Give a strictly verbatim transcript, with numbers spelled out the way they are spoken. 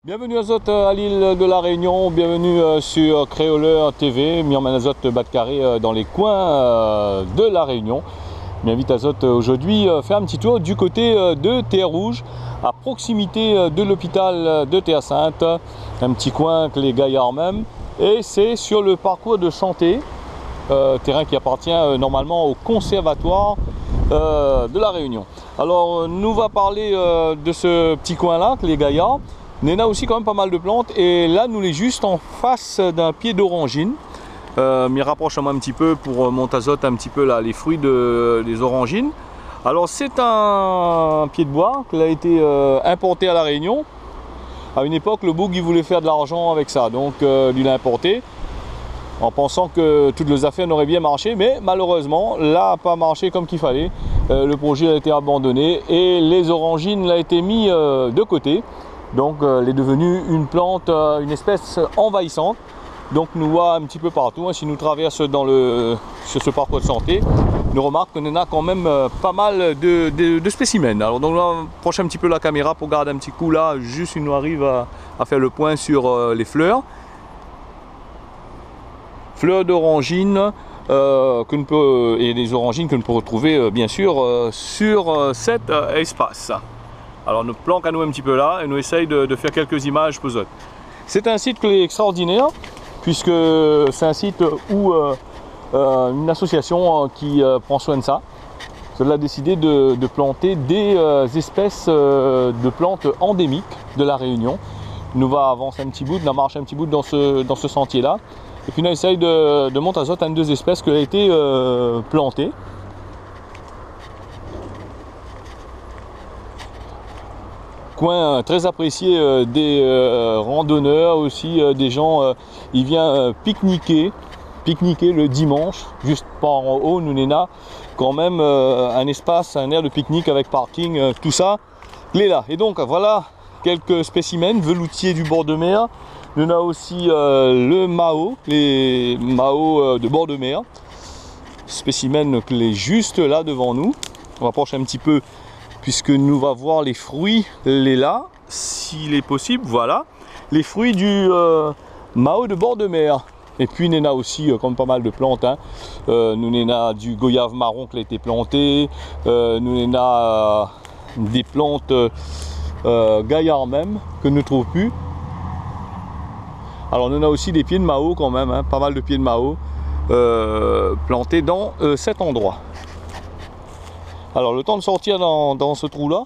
Bienvenue azot, euh, à l'île de la Réunion, bienvenue, euh, sur Créoleur T V. Mi amenn azot bat karé, euh, dans les coins, euh, de la Réunion. Mi invit azot, euh, aujourd'hui, euh, faire un petit tour du côté, euh, de Terre-Rouge, à proximité, euh, de l'hôpital, euh, de Terre-Sainte. Un petit coin ke lé gayar mèm. Et c'est sur le parcours de santé, euh, terrain qui appartient, euh, normalement au conservatoire, euh, de la Réunion. Alors, euh, nou va parler, euh, de ce petit coin-là, ke lé gayar. Néna aussi quand même pas mal de plantes. Et là, nou lé juste en face d'un pied d'orangine. Euh, mi raprosh amoin un petit peu pour, euh, mont azot un petit peu là, les fruits de, des oranjines. Alors, c'est un pied de bois ke la été, euh, importé à La Réunion. À une époque, le boug, il voulait faire de l'argent avec ça, donc, euh, li la importé, en pensant que toutes les affaires n'auraient bien marché, mais malheureusement, la pa marché comme qu'il fallait. Euh, le projet a été abandonné et les oranjines la été mis, euh, de côté. Donc, euh, elle est devenue une plante, euh, une espèce envahissante. Donc, nou voi un petit peu partout, hein, si nou traverse dans le, sur ce parcours de santé, nou remark ke néna quand même, euh, pas mal de, de, de spécimens. Alors, donc, nou aprosh un petit peu la caméra pour garder un petit coup là, juste si nou arrive à, à faire le point sur, euh, les fleurs. Fleurs d'orangine, euh, ke nou peut, et les oranjines ke nou peut retrouver, euh, bien sûr, euh, sur, euh, cet, euh, espace. Alors, nou plank anou un petit peu là et nou essaye de, de faire quelques images pour zot. C'est un site ke lé extraordinaire, puisque c'est un site où, euh, euh, une association, euh, qui, euh, prend soin de ça, zot la décidé de, de planter des, euh, espèces, euh, de plantes endémiques de La Réunion. Nou va avancer un petit bout, nou va marcher un petit bout dans ce, dans ce sentier-là. Et puis nou essaye de, de mont azot inn dé zéspès ke la été, euh, planté. Coin, euh, très apprécié, euh, des, euh, randonneurs aussi, euh, des gens, euh, i vien, euh, pique-niquer, pique-niquer le dimanche, juste par an o, nou néna quand même, euh, un espace, un aire de pique-nique avec parking, euh, tout ça, lé la. Et donc, voilà quelques spécimens veloutiers du bord de mer. Nou néna aussi, euh, le mao, les maos, euh, de bord de mer. Spécimen ke lé juste là devant nous. On rapproche un petit peu puisque nou va voir les fruits, lé la, s'il est possible, voilà. Les fruits du, euh, mao de bord de mer. Et puis, néna aussi, euh, comme pas mal de plantes, hein. Euh, nou néna du goyave marron ke la été planté, euh, nou néna, euh, des plantes, euh, gayar mèm, ke nou trouv pu. Alors, nou néna aussi des pieds de mao quand même, hein, pas mal de pieds de mao, euh, plantés dans, euh, cet endroit. Alors, le temps de sortir dans, dans ce trou-là.